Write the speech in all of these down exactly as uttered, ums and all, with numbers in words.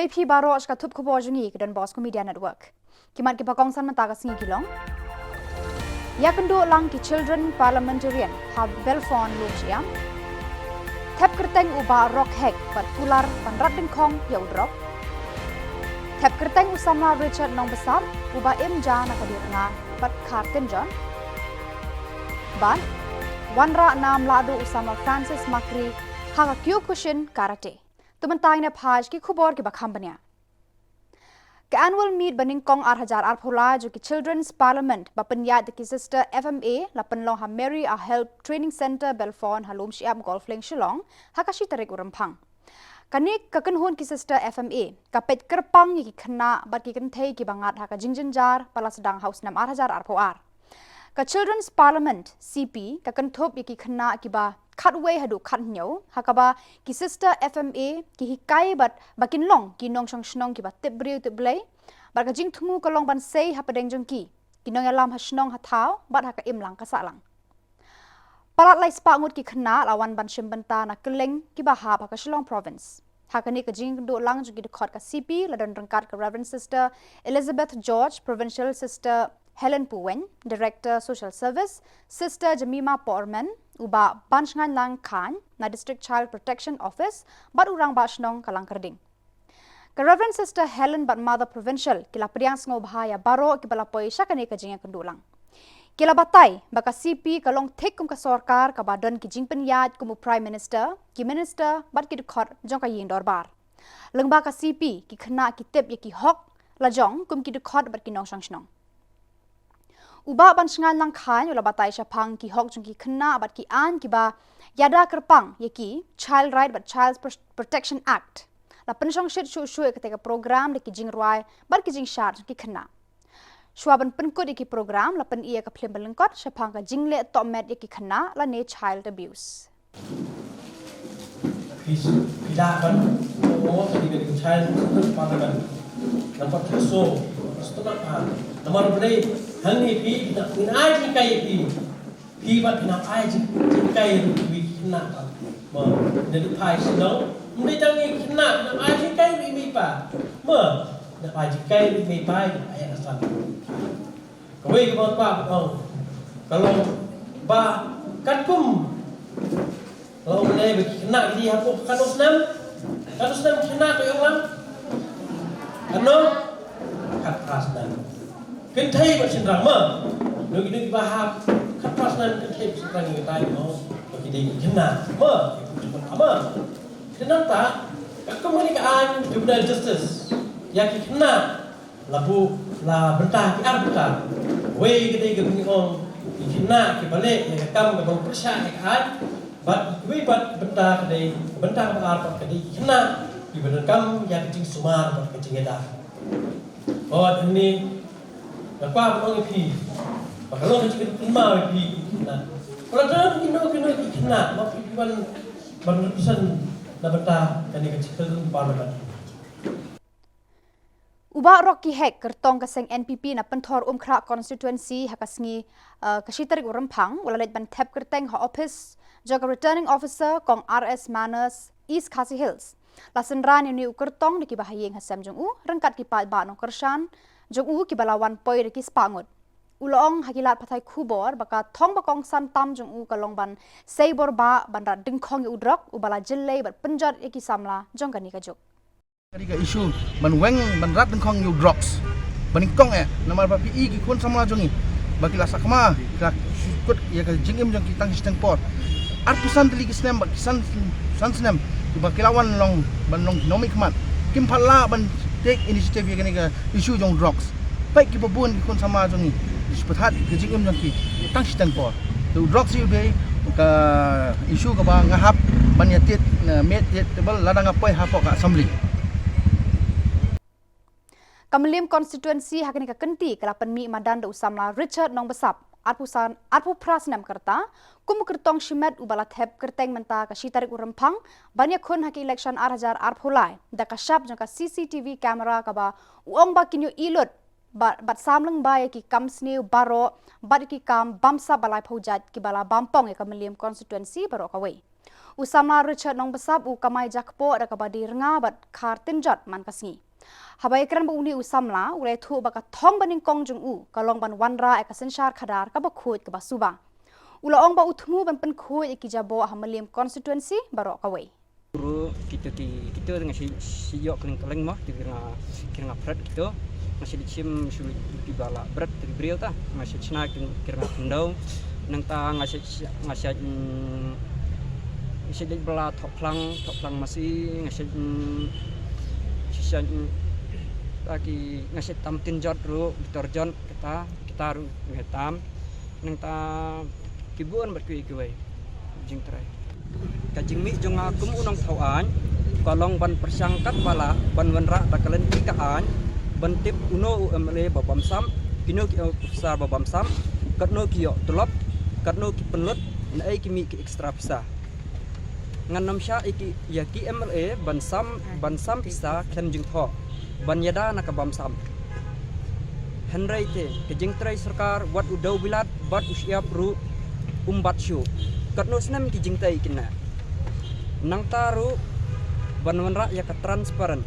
Phi baroh sha ka thup khubor jong ngi ka Don Bosco Media Network. Ki mat kiba kongsan mynta ka sngi ki long: Ïakynduh lang ki Children Parliamentarian ha Belfon Lumshiam. Thep kyrteng u Bah Rock Hek bad kular ban rat dyngkhong ïa u drok. Thep kyrteng u samla Richard Nongbsap uba im ja na ka Dyrnga bad Kharkynjhon. Bad wanrah nam lahduh u samla Francis Makri ha ka Kyokushin Karate. To mynta ngin ïa peit ki khubor kiba kham bniah. Ka annual meet ba nyngkong ar hajar arphew lai jong ki Children's Parliament ba pynïaid da ki Sister F M A la pynlong ha Mary a Help Training Centre Belfon ha Lumshiap Golf Link Shillong ha ka shi tarik u Rymphang. Kane ka kynhun ki Sister F M A ka peit kyrpang ïa ki khynnah bad ki kynthei kiba ngat ha ka jingjynjar ba la sdang ha u snem ar hajar arphew ar. Ka Children's Parliament C P ka kynthup ïa ki khynnah kiba khatwei haduh khathynñiew ha kaba ki Sister F M A ki hikai bad ba kin long ki nongshong shnong kiba tip briew tip Blei. Bad ka jingthmu ka long ban sei hapdeng jong ki, ki nongïalam ha shnong ha thaw bad ha ka imlang ka sahlang. Palat lai spah ngut ki khynnah la wan ban shim bynta na kylleng kiba hap ha ka Shillong Province. Ha kane ka jingïakynduh lang jong ki dkhot ka C P la don ryngkat ka Reverend Sister Elizabeth George, Provincial Sister Helen Puwein, Director Social Service, Sister Jemima Porman, u Bah Banshngaiñlang Khan na District Child Protection Office bad u Rangbah Shnong ka Langkyrding. Ka Reverend Sister Helen bad Mother Provincial ki la pdiang sngewbha ïa baroh kiba la poi sha kane ka jingïakynduh lang. Ki la batai ba ka C P ka long thik kum ka sorkar kaba don ki jingpynïaid kum u Prime Minister, ki Minister bad ki dkhot jong ka ïing dorbar. Lyngba ka C P ki khynnah ki tip ïa ki hok la jong kum ki dkhot bad ki nongshong shnong. U Bah Banshngaiñlang Khan u la batai shaphang ki hok jong ki khynnah bad ki aiñ kiba ïada kyrpang ïa ki Child Right bad Child Pro-, Protection Act. La pynshongshit shuh shuh ïa kata ka program da ki jingrwai bad ki jingshad jong ki khynnah. Shuwa ban pynkut ïa ki program la pyni ïa ka phlim ba lyngkot shaphang ka jingleh tohmet ïa ki khynnah lane child abuse. Phi, phi lah ban ong ïa ka dei ka child parliament. Namar phi so, so namar phi, hangne phi, phi nang, phi nang ai jinghikai ïa phi. Phi pat phi nang ai jing, jinghikai ïa phi khynnah pat. Mo, ne du phai shnong. Ym dei tang ïa khynnah, phi nang ai jinghikai ïa i mei i pa. Mo, nang ai jinghikai ïa i mei i pa, ïa ka san. Kawei kaba nga kwah ban ong ka long ba katkum la ong ne ba ki khynnah ki dei hapoh katno snem, katno snem ki khynnah, to ong lang, katno, khatphra snem. Kynthei bad shynrang ma, no ki, no kiba hap khatphra snem, kynthei bad shynrang, ki dei, ki dei ki khynnah ma, ki dei ki khynnah ma. Te nangta katkum kane ka aiñ juvenile justice ïa ki khynnah, la buh, la bynta ki ar bynta. Wei ka dei kaba ngi ong ki khynnah kiba leh ïa ka kam kaba pyrshah ïa ka aiñ, bad kiwei pat bynta ka dei, bynta kaba ar pat ka dei ki khynnah kiba donkam ïa ka jingsumar bad ka jingïada. Bad hangne nga kwah ban ong ïa phi ba ka long ka jingkynmaw ïa phi ki khynnah. Ka la don kino kino ki khynnah ba phi wan ban represent na bynta kane ka Children Parliament. U Bah Rocky Hek, kyrtong ka seng N P P na Pynthorumkhrah Constituency, ha ka sngi, eh, ka shi tarik u Rymphang u la leit ban thep kyrteng ha ophis jong ka Returning Officer Kong R S Manners, East Khasi Hills. La synran ïa une u kyrtong da kiba ha ïing ha sem jong u ryngkat ki paidbah nongkyrshan jong u kiba la wan poi da ki spah ngut. U la ong ha ki lad pathai khubor ba ka thong ba kongsan tam jong u ka long ban sei bor bah ban rat dyngkhong ïa u drok uba la jyllei bad pynjot ïa ki samla jong kane ka juk. Ka dei ka issue ban weng ban rat dyngkhong ïa u drugs. Ba nyngkong eh, namar ba phi i ki khun samla jong ngi ba ki la sakma, ki la kut ïa ka jingim jong ki tang shiteng por. Arphew san tylli ki snem bad ki san, san snem ba ki la wan long ban long ki nongmihkhmat, kim pat lah ban take initiative ïa kane ka issue jong drugs. Peit kiba bun ki khun samla jong ngi ki shu pyrthat ka jingim jong ki tang shiteng por. Te u drugs hi u dei ka issue kaba nga hap ban ïa tied, eh, miet tied table lada nga poi hapoh ka assembly. Ka Mylliem Constituency ha kane ka kynti ka la pynmih madan da u samla Richard Nongbsap, arphew san, arphew phra snem ka rta, kum u kyrtong shimet uba la thep kyrteng mynta ka shi tarik u Rymphang ban ïakhun ha ka election ar hajar arphew lai da ka shap jong ka C C T V camera kaba u ong ba kin ïohi lut bad, bad sam lyngba ïa ki kam sniew baroh bad ïa ki kam bamsap ba laiphew jait kiba la bam pong ïa ka Mylliem Constituency baroh kawei. U samla Richard Nongbsap u kamai jakpoh da kaba die rnga bad khar tynjot man ka sngi. Haba ïakren bad une u samla, u la ïathuh ba ka thong ba nyngkong jong u ka long ban wanrah ïa ka synshar khadar kaba khuid kaba suba. U la ong ba u thmu ban pynkhuid ïa ki jaboh ha Mylliem constituency baroh kawei. Ruh kito ki, kito nga shi, shi ïoh kylleng kylleng mo, kito ki rnga, ki rnga phret kito. Nga shi leit shim shu leit pi ba la bret ki briew ta. Nga shi shna ki, ki rnga khyndew. Nangta nga shi, nga shi, mm, nga shi leit ba la thoh phlang, thoh phlang masi, nga shi, mm, shi, shi, mm, ta ki, nga shi tam tynjot ruh, bitor jot kata, kita ruh nga tam. Nangta ki bun bad kiwei kiwei jingtrei. Ka jingmih jong nga kum u nongthaw aiñ ka long ban pyrshang katba lah ban wanrah da ka lynti ka aiñ, ban tip uno u M L A ba bamsap, kino ki officer ba bamsap, katno ki ïoh tulop, katno ki pynlut, naei ki mih ki extra pisa. Ngan nym shah ïa ki, ïa ki M L A ban sam, ban sam pisa khlem jingthoh, ban ïada na ka bamsap. Hynrei te ka jingtrei sorkar, wat u dewbilat bad u shyiap ruh um bat shuh. Katno snem ki jingtei kine. Nangta ruh ban wanrah ïa ka transparent.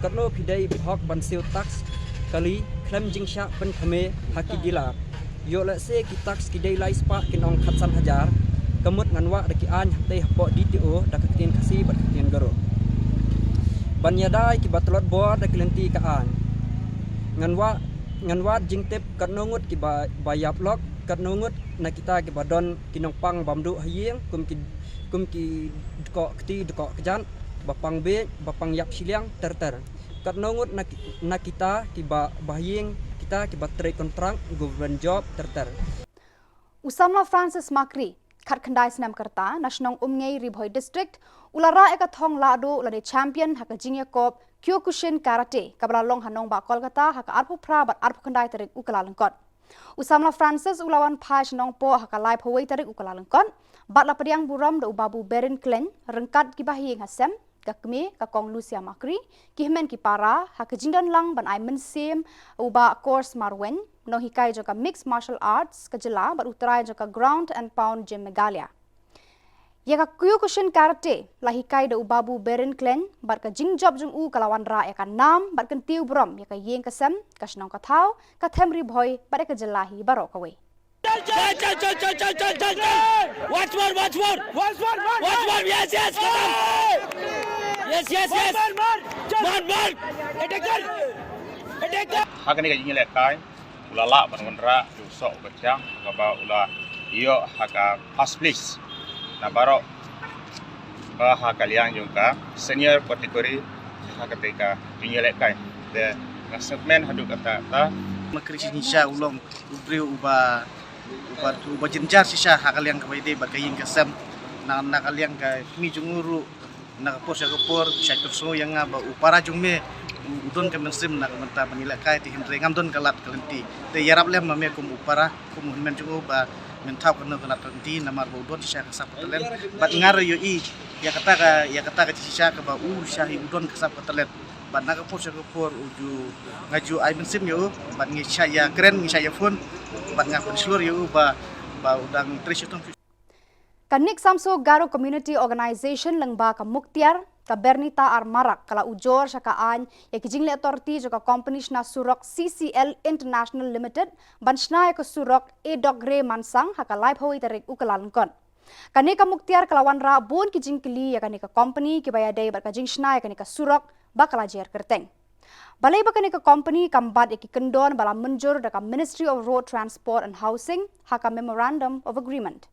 Katno phi dei bad hok ban siew tax kali khlem jingshah pynkhame ha ki dealer. Ïoh lehse ki tax ki dei lai spah kin ong khatsan hajar. Ka mut ngan wah da ki aiñ hapdeng hapoh D T O da ka ktien Khasi bad ka ktien Garo. Ban ïada ïa kiba tlot bor da ki lynti ka aiñ. Ngan wad, ngan wad jingtip katno ngut kiba, ba ïap lok, katno ngut na kita kiba don ki nongpang bam duh ha ïing, kum ki, kum ki dkoh kti dkoh kjat, ba pang bieit, ba pang ïap shiliang, ter ter. Katno ngut na ki, na kita kiba, ba ha ïing, kita kiba trei kontrak, government job, ter ter. U samla Francis Makri, khatkhyndai snem ka rta, na shnong Umngei, Ri Bhoi District, u la rah ïa ka thong lahduh lane champion ha ka jingïakop Kyokushin Karate, kaba la long ha nongbah Kolkata ha ka arphew phra bad arphew khyndai tarik u Kyllalyngkot. U samla Francis u la wan phai sha Nongpoh ha ka laiphew wei tarik u Kyllalyngkot, bad la pdiang burom da u Babu Berin Klein, ryngkat ki bahaïing hasem, ka kmie, ka Kong Lucia Makri, ki hynmen ki para, ha ka jingdon lang ban ai mynsiem u Bah Kors Marwein, nonghikai jong ka Mixed Martial Arts ka jylla bad u trai jong ka Ground and Pound Gym Meghalaya. Ïa ka Kyokushin Karate la hikai da u Babu Berin Klein bad ka jingjop jong u ka la wanrah ïa ka nam bad kyntiew burom ïa ka ïing ka sem, ka shnong ka thaw, ka them Ri Bhoi bad ïa ka jylla hi baroh kawei. Chal, chal, chal. Once more, once more. Once more, once more. Yes, yes, yes. Once more, more. Chal. More, more. Attacker. Attacker. Ha kane ka jingïalehkai, u la lah ban wanrah ïa u soh u bathiang, kaba u la ïoh ha ka first place na baroh ba ha ka liang jong ka senior category ha kata ka jingïalehkai. Te nga sngewkmen haduh katta katta. Makri shisha u long u briew uba, uba, uba jynjar shisha ha ka liang kaba ïadei bad ka ïing ka sem. Na, na ka liang ka kmie jong u ruh, na ka por sha ka por, shait pynsngew ïa nga ba u para jong me u, u don ka mynsiem na ka bynta ban ïalehkai, te hynrei ngam don ka lad ka lynti. Te ïarap lem ma me kum u para, kum u hynmen jong u ba men thaw kano ka lad ka lynti, namar ba u don shisha ka sap ka talent. Bad nga ruh ïohi ïa kata ka, ïa kata ka jingshisha kaba u shisha hi u don ka sap ka talent. Bad na ka por sha ka por u ju, nga ju ai mynsiem ïa u, bad ngi shah ïakren, ngi shah ïaphone, bad nga pynshlur ïa u ba, ba u dang trei shitom. Ka NICSAMSO Garo Community Organisation lyngba ka Muktiar, ka Bernita R Marak, ka la ujor sha ka aiñ ïa ki jingleh torti jong ka kompani shna surok C C L International Limited, ban shna ïa ka surok Edokgre Mansang ha ka laiphew wei tarik u Kyllalyngkot. Kane ka Muktiar ka la wanrah bun ki jingkylli ïa kane ka kompani kiba ïadei bad ka jingshna ïa kane ka surok ba ka la jer kyrteng. Balei ba kane ka kompani kam bat ïa ki kyndon ba la mynjur da ka Ministry of Road Transport and Housing ha ka Memorandum of Agreement.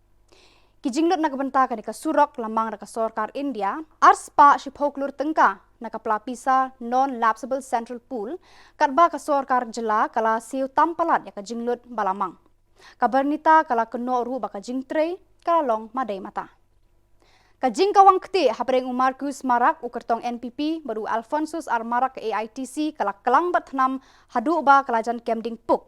Ki jinglut na ka bynta kane ka surok la mang da ka sorkar India, ar spah shiphew klur tyngka na ka pla pisa Non-Lapsable Central Pool, katba ka sorkar jylla ka la siew tam palat ïa ka jinglut ba la mang. Ka Bernita ka la kynnoh ruh ba ka jingtrei ka la long madei mata. Ka jingkawang ktieh hapdeng u Marcus Marak, u kyrtong N P P, bad u Alphonsus R Marak, ka A I T C, ka la klang bad thnam haduh ba ka la jan kem ding puk.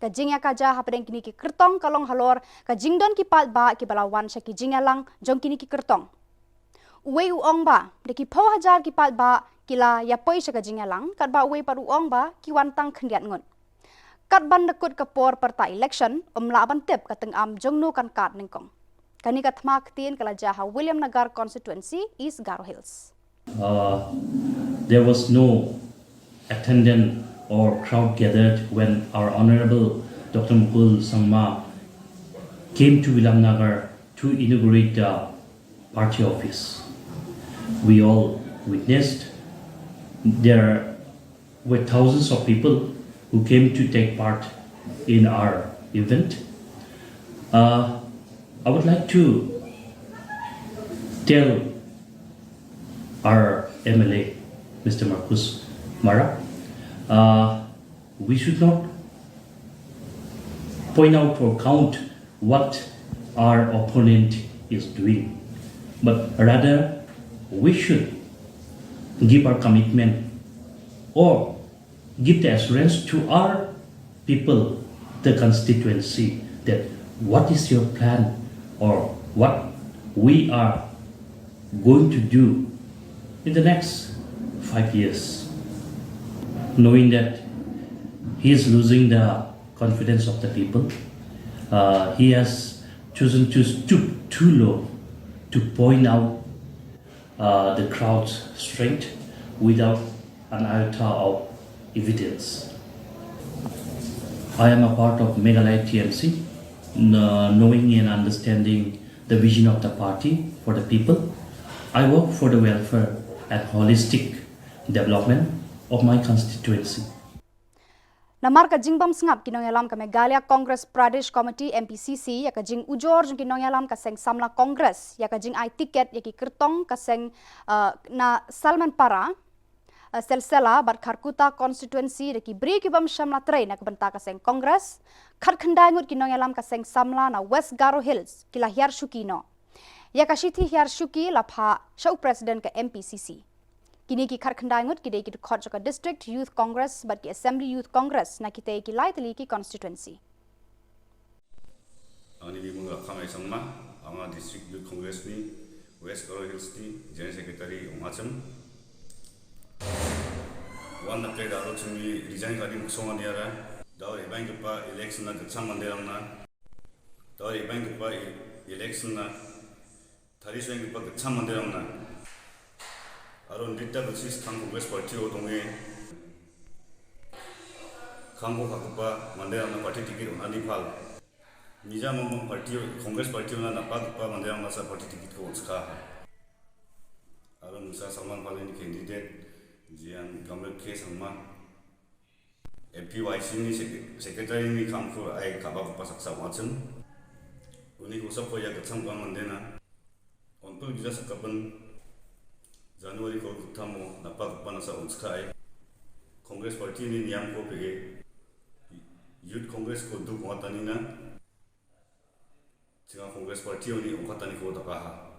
Ka jingïakajia hapdeng kine ki kyrtong ka long halor ka jingdon ki paidbah kiba la wan sha ki jingïalang jong kine ki kyrtong. Uwei u ong ba da ki phew hajar ki paidbah ki la ïapoi sha ka jingïalang, katba uwei pat u ong ba ki wan tang khyndiat ngut. Kat ban da kut ka por pyrta election, ym lah ban tip ka tyngam jong no kan kat nyngkong. Kane ka thma ktien ka la jia ha Williamnagar constituency, East Garo Hills. Uh, there was no attendant or crowd gathered when our Honorable Doctor Mukul Sangma came to Williamnagar to inaugurate the party office. We all witnessed. There were thousands of people who came to take part in our event. Uh, I would like to tell our M L A, Mister Marcus Mara, uh, we should not point out or count what our opponent is doing, but rather we should give our commitment or give the assurance to our people, the constituency, that what is your plan or what we are going to do in the next five years, knowing that he is losing the confidence of the people. Uh, he has chosen to stoop too low to point out uh, the crowd's strength without an iota of evidence. I am a part of Meghalaya T M C, kn- knowing and understanding the vision of the party for the people. I work for the welfare and holistic development of my constituency. Namar ka jingbym sngap ki nongïalam ka Meghalaya Congress Pradesh Committee, M P C C, ïa ka jingujor jong ki nongïalam ka seng samla Congress ïa ka jingai tiket ïa ki kyrtong ka seng, uh, na Salmanpara, uh, Selsela bad Kharkutta constituency da ki briew ki bym shym la trei na ka bynta ka seng Congress, khatkhyndai ngut ki nongïalam ka seng samla na West Garo Hills ki la hiar shuki noh. Ïa ka shithi hiar shuki la phah sha u president ka M P C C. Kine ki khatkhyndai ngut ki dei ki dkhot jong ka District Youth Congress bad ki Assembly Youth Congress na kitei ki lai tylli ki constituency. Ani ni munga Khamai Sangma, anga District Youth Congress ni West Garo Hills ni General Secretary ong hacham. Wan na kai daro chumi resign kadi muksong ani ara. Dau resign kepa election na gachang manderang na. Dau resign kepa e- election na. Thari sweng kepa gachang manderang na. Aron dita basis khang Congress Party o tonge. Khang ko kha kepa manderang na party ticket on ani phal. Nija mong mong party o, Congress Party o na napa kepa manderang na sa party ticket ko on skha. Aron sa Salman Pal ni candidate, Jian Gamlet K Sangma. M P Y C ni sec- secretary ni khang ko ai kaba kepa saksa wacham. Uni ko sa ko ya gachang pa mandena. Onto gija sakapan January ko kutamo napa kupa nasa onska ai. Congress Party ni niam ko pege. Youth Congress ko duk watani na. Singa Congress Party oni ongkatani ko tapaha.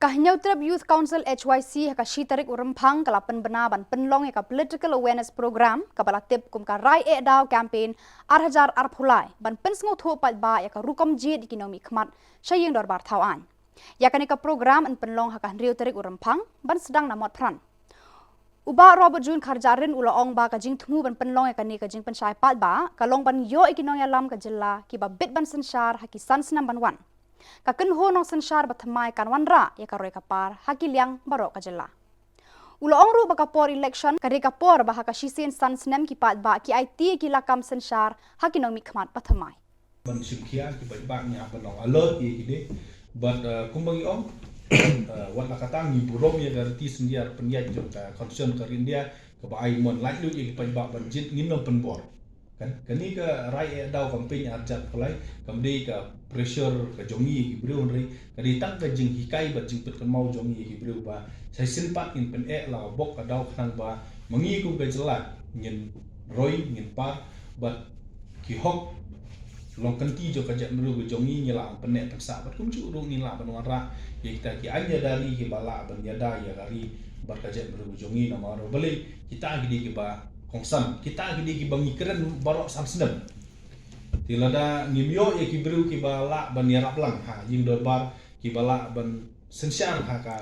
Ka Hynñiewtrep Youth Council H Y C ha ka shi tarik u Rymphang ka la pynbna ban pynlong ïa ka political awareness program kaba la tip kum ka Rai Eh Daw campaign ar hajar arphew lai ban pynsngewthuh paidbah ïa ka rukom jied ïa ki nongmihkhmat sha ïing dorbar thaw aiñ. Ïa kane ka program yn pynlong ha ka hynriew tarik u Rymphang ban sdang na Motphran. U Bah Robert June Kharjahrin u la ong ba ka jingthmu ban pynlong ïa kane ka jingpynshai paidbah ka long ban ïoh ïa ki nongïalam ka jylla kiba bit ban synshar ha ki san snem ban wan. Ka kynhun nongsynshar ba thymmai kan wanrah ïa ka roi ka par ha ki liang baroh ka jylla. U la ong ruh ba ka por election ka dei ka por ba ha ka shisien san snem ki paidbah ki aiti ïa ki lakam synshar ha ki nongmihkhmat ba thymmai. Ban shim khia ki paidbah ngi hap ban long alert ïa ki dei. But, uh, kumba ngi ong, uh, wat la kata ngi burom ïa ka riti syndia pynïaid jong ka constitution ka ri India kaba ai mon laitluid ïa ki paidbah ban jied, ngim nang pynbor. Kan, kane ka Rai Eh Daw campaign ar hajar arphew lai kam dei ka pressure ka jong ngi ïa ki briew, hynrei ka dei tang ka jinghikai bad jingpynkynmaw jong ngi ïa ki briew ba sa shisien pat ngin pyneh la ka bok ka daw khnang ba ma ngi kum ka jylla ngin roi, ngin par bad ki hok long kynti jong ka jaitbynriew ka jong ngi ngi lah ban pynneh pynsah bad kumjuh ruh ngi lah ban wanrah ïa kita ki aiñ ïada ri kiba lah ban ïada ïa ka ri bad ka jaitbynriew ka jong ngi. Namar balei? Kita ki dei kiba kongsan, kita ki dei kiba ngi kren baroh san snem. Te lada ngim ïoh ïa ki briew kiba lah ban ïarap lang ha ïing dorbar, kiba lah ban synshar ha ka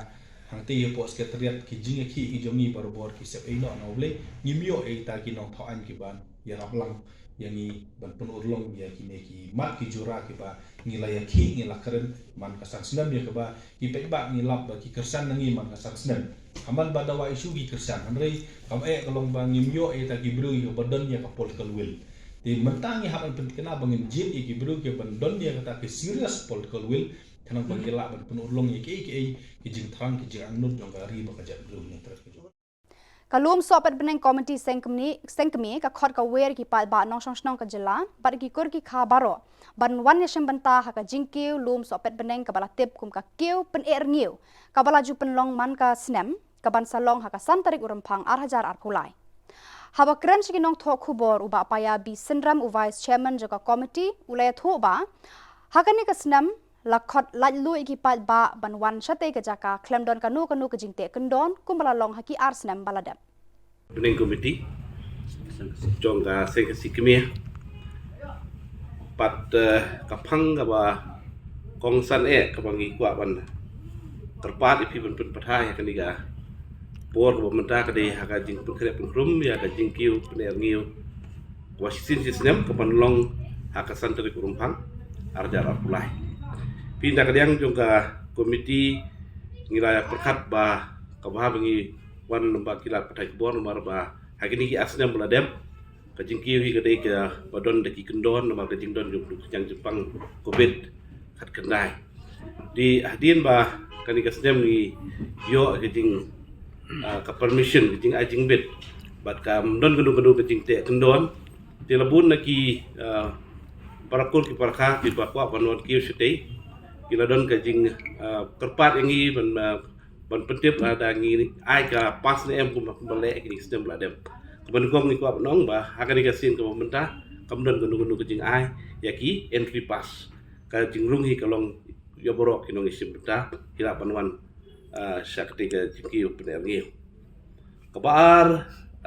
hangtei hapoh secretariat, ki jingïakhih ki jong ngi barabor ki sep ei noh na U Blei, ngim ïoh ïa kita ki nongthaw aiñ kiban ïarap lang. ïa ngi ban pynurlong ïa kine ki mat ki jura kiba ngi la ïakhih, ngi la kren man ka sdang snem, ïa kaba ki paidbah ngi lap ba ki kyrshan na ngi man ka sdang snem. Hynrei ba dawa issue ki kyrshan, hynrei kam eh ka long ba ngim ïoh ïa kita ki briew kiba don ïa ka political will. Te mynta ngi hap ban pyntikna ba ngin jied ïa ki briew kiba don ïa kata ki serious political will, khnang ba ngi lah ban pynurlong ïa kiei kiei ki jingthrang, ki jingangnud jong ka ri bad ka jaitbynriew. Ka Lum Sohpet Bneng Committee Seng Kmie, Seng Kmie ka khot ka wer ki paidbah nongshong shnong ka jylla bad ki kur ki kha baroh ban wan ïashim bynta ha ka jingkiew Lum Sohpet Bneng kaba la tip kum ka kiew pyneh rngiew, kaba la ju pynlong man ka snem, kaban sa long ha ka san tarik u Rymphang ar hajar arphew lai. Haba kren sha ki nongthoh khubor, u Bah Paya B Synrem, u Vice Chairman jong ka committee, u la ïathuh ba ha kane ka snem la khot laitluid ïa ki paidbah ban wan shatei ka jaka khlem don kano kano ka jingteh kyndon kumba la long ha ki ar snem ba la dep. Bneng Committee jong ka Seng Khasi Kmie, pat, eh, ka phang kaba kongsan eh kaba ngi kwah ban kyrpad ïa phi ban pynpathai ha kane ka por kaba mynta, ka dei ha ka jingpynkhreh pynkhrum ïa ka jingkiew pyneh rngiew kaba shisien shi snem kaban long ha ka san tarik u Rymphang ar hajar arphew lai. Phi, na ka liang jong ka committee ngi la pyrkhat ba kaba ha ba ngi wan lem bad ki lad pathai khubor namar ba ha kine ki ar snem ba la dep, ka jingkiew hi ka dei kaba don da ki kyndon namar ka jingdon jong ka jingpang covid khatkhyndai. Te hadien ba kane ka snem ngi ïoh ka jing, ah, ka permission, ka jingai jingbit bad kam don kano kano ka jingteh kyndon. Te la bun na ki, ah, para kur ki para kha kiba kwah ban wan kiew shatei, ki la don ka jing, ah, kyrpad ïa ngi ban, ah, ban pyntip lada ngi ai ka pass ne em kumba, kumba leh kine ki snem ba la dep. Kaba nyngkong ngi kwah ban ong ba ha kane ka sien kaba mynta kam don kano kano ka jingai ïa ki entry pass. Ka jingrung hi ka long ïa baroh ki nongïashim bynta ki lah ban wan, ah, sha katei ka jingkiew pyneh rngiew. Kaba ar,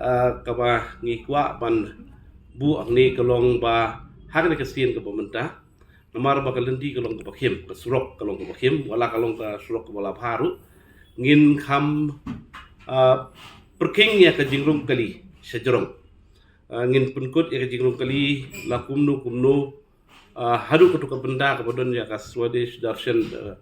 ah, kaba ngi kwah ban buh hangne ka long ba ha kane ka sien kaba mynta, namar ba ka lynti ka long kaba khim, ka surok ka long kaba khim, wat la ka long ka surok kaba la bha ruh, ngin kham, ah, pyrkhing ïa ka jingrung kali sha jrong. Ah, ngin pynkut ïa ka jingrung kali la kumno kumno, ah, haduh kato ka bynta kaba don ïa ka Swadesh Darshan, ah,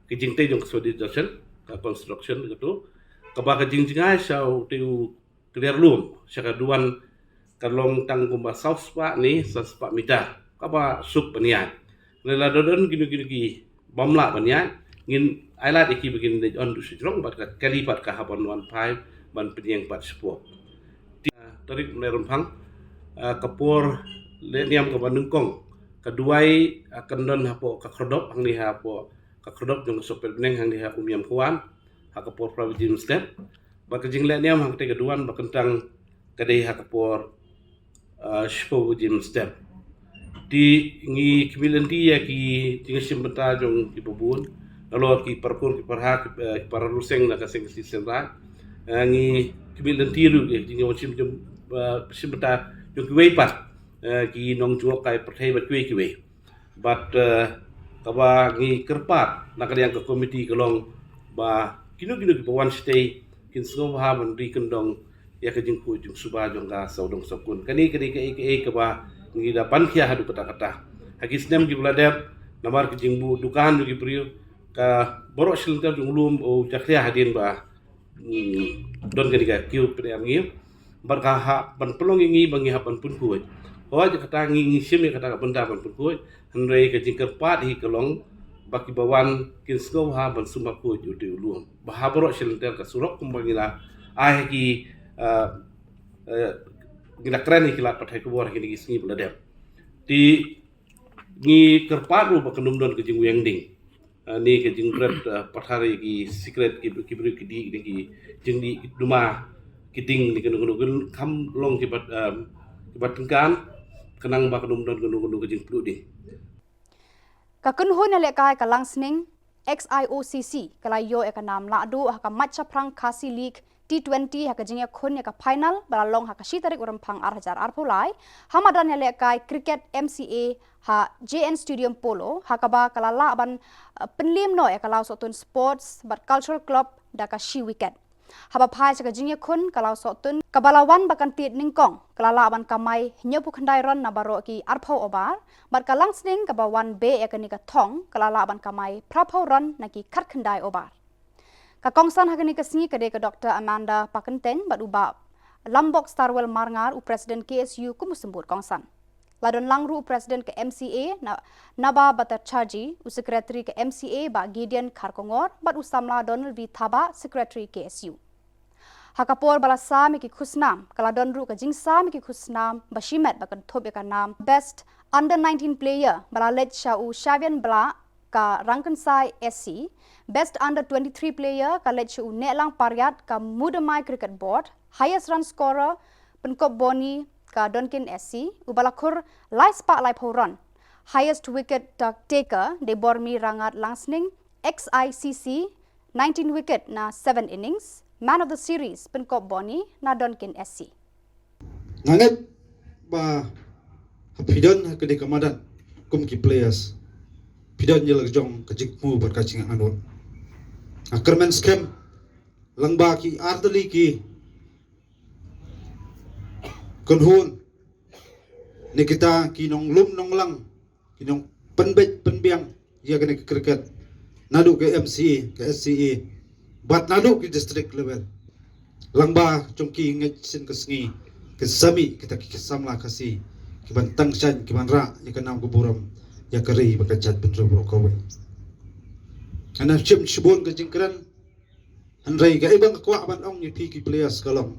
ka jingtei jong ka Swadesh Darshan, ka construction kato, kaba ka jingjngai sha utei u kliar lum sha ka duwan ka long tang kumba saw spah ne san spah meter, kaba suk ban ïaid. Lada don kino kino kiba ym lah ban ïaid, ngin ai lad ïa ki ba kin leit on duh sha jrong bad ka kali pat ka hap ban wan phai ban pynïeng pat shapoh. Te, ah, tarik u Rymphang, ah, ka por leh niam kaba nyngkong ka duwai, ah, kan don hapoh ka khyrdop hangne hapoh ka khyrdop jong ka Sohpet Bneng hangne ha Umiam Kwan ha ka por phra baje mynstep. Bad ka jingleh niam ha katei ka duwan ba kyntang ka dei ha ka por, ah, shiphew baje mynstep. Te ngi khmih lynti ïa ki jingïashim bynta jong kiba bun, nalor ki para kur ki para ha, ki, eh, ki para riew seng na ka Seng Khasi Seng Raij. Eh, ngi khmih lynti ruh ïa ki jingwan shim, eh, shim bynta jong kiwei pat, eh, ki nongjngohkai pyrthei bad kiwei kiwei. Bad, eh, kaba ngi kyrpad na ka liang ka komiti ka long ba kino kino kiba wan shatei kin sngewbha ban ri kyndong ïa ka jingkhuid jingsuba jong ka sawdong sawkun. Kane, kane kaei kaei kaba ngi da ban khia haduh katta katta. Ha ki snem kiba la dep, namar ka jingbuh dukan jong ki briew, ka baroh shi lynter jong u lum u jakhlia hadien ba, hmm, don kane ka kiew pyneh rngiew. Bad ka hap ban pynlong ïa ngi ba ngi hap ban pynkhuid. Hooid, kata ngi, ngi shim ïa kata ka bynta ban pynkhuid. Hynrei ka jingkyrpad hi ka long ba kiba wan kin sngewbha ban sumar khuid ïa utei u lum. Ba ha baroh shi lynter ka surok kumba ngi la ai ha ki, ah, eh, ngi la kren ha ki lad pathai khubor ha kine ki sngi ba la dep. Te ngi kyrpad ruh ba kan ym don ka jingwiang ding. Ah, ne ka jingbret, ah, pathar ïa ki sikret ki, ki briew ki dih, ne ki jingdih ki duma ki ding ne kano kano, kan kham long kiba, ah, kiba tyngkan khnang ba kan ym don kano kano ka jingpluh ding. Ka kynhun ïalehkai ka Langsning X I O C C ka la ïoh ïa ka nam lahduh ha ka match shaphrang Khasi League T twenty ha ka jingïakhun ïa ka final ba la long ha ka shi tarik u Rymphang ar hajar arphew lai ha madan ïalehkai cricket M C A ha J N Stadium Polo, ha kaba ka la lah ban, eh, pynliem noh ïa ka Lawsohtun Sports bad Cultural Club da ka shi wicket. Haba phai sha ka jingïakhun ka Lawsohtun kaba la wan ba kan tied nyngkong ka la lah ban kamai hynñiewphew khyndai run na baroh ki arphew over, bad ka Langsning kaba wan beh ïa kane ka thong ka la lah ban kamai phraphew run na ki khatkhyndai over. Ka kongsan ha kane ka sngi ka dei ka Doctor Amanda Pakyntein bad u Bah Lambok Starwell Marngar, u President K S U, kum u symbud kongsan. La don lang ruh u President ka M C A na Naba Bhattacharjee, u Secretary ka M C A Bah Gideon Kharkongor bad u samla Donald V Thabah, Secretary K S U. Ha ka por ba la sam ïa ki khusnam ka la don ruh ka jingsam ïa ki khusnam ba shimet ba kynthup ïa ka nam Best Under nineteen Player ba la leit sha u Shavian Blah ka Rangkynsai S C, Best Under twenty-three Player ka leit sha u Nehlang Pariat ka Mudamai Cricket Board, Highest Run Scorer Pynkop Bony ka Donkin S C, u ba la khur lai spah laiphew run. Highest Wicket Taker dei Bormi Rangat Langsning, X I C C, nineteen wicket na seven innings, Man of the Series Pynkop Bony na Donkin S C. Nga ngeit ba ha phi don ha kane ka madan kum ki players, phi don ïa la jong ka jingthmu bad ka jingangnud. Nga kyrmen skhem lang ba ki artylli ki kynhun ne kita ki nonglum nonglang, ki nongpynbeit pynbiang ïa kane ka cricket, naduh ka M C A, ka S C A, bad naduh ki district level. Lang ba jong ki ngeit sien ka sngi kin sa mih kita ki samla Khasi ki ban tang shaiñ, ki ban rah ïa ka nam ka burom ïa ka ri bad ka jaitbynriew baroh kawei. Ngan ym shim shibun ka jingkren, hynrei kaei ba nga kwah ban ong ïa phi ki players ka long,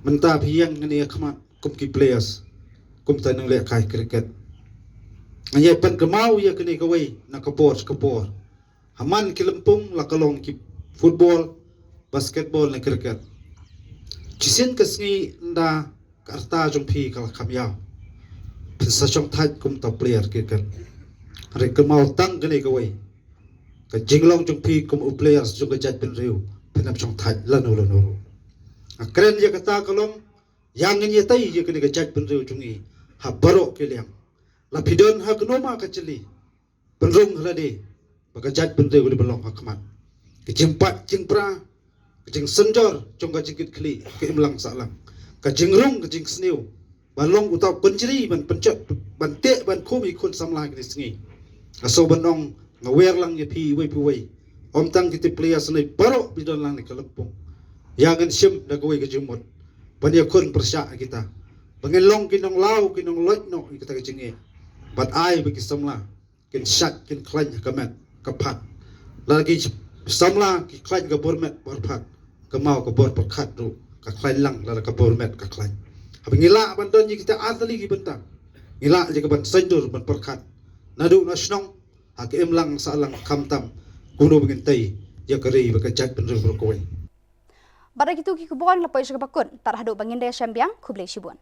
mynta phi ïeng hangne ha khmat kum ki players, kum ki nonglehkai cricket. Ngan ïai pynkynmaw ïa kane kawei na ka por sha ka por. Ha man ki lympung la ka long ki football, basketball ne cricket. Shisien ka sngi ynda ka rta jong phi ka la kham ïaw, phin sa shong thait kum uta u player cricket. Hynrei kynmaw tang kane kawei, ka jinglong jong phi kum u players jong ka jaitbynriew, phin ym shong thait lano lano ruh. Nga kren ïa kata ka long, ïa ngin ïatei ïa kane ka jaitbynriew jong ngi ha baroh ki liang. La phi don ha kano ma ka jylla, pynrung ha lade ba ka jaitbynriew ka dei ban long ha khmat. Ka jingpait jingpra, ka jingsynjor jong ka jingkitkhlieh ka imlang sahlang, ka jingrung ka jingsniew, ban long uta u kynjri ban pynjot, ban teh ban khum ïa ki khun samla kine ki sngi. Nga sngewbha ban ong, nga wer lang ïa phi iwei pa iwei, ym tang kita ki players ne baroh phi don lang ne ka lympung. Ïa ngin shim da kawei ka jingmut ban ïakhun pyrshah ïa kita, ba ngin long ki nonglaw ki nongloit noh ïa kata ka jingeh, bad ai ba ki samla kin shait kin khlaiñ ha ka met ka phad. Lada ki samla ki khlaiñ ka bor met bor phad, ka maw ka bor pyrkhat ruh ka khlaiñ lang lada ka bor met ka khlaiñ. Haba ngi lah ban don ïa kita artylli ki bynta, ngi lah ïa ka ban saiñdur ban pyrkhat naduh na shnong ha ka imlang sahlang, khamtam kumno ba ngin tei ïa ka ri bad ka jaitbynriew baroh kawei. Bad da kitu ki khubor ngi la poi sha kaba kut, tad haduh ba ngin da ïashem biang, khublei shibun.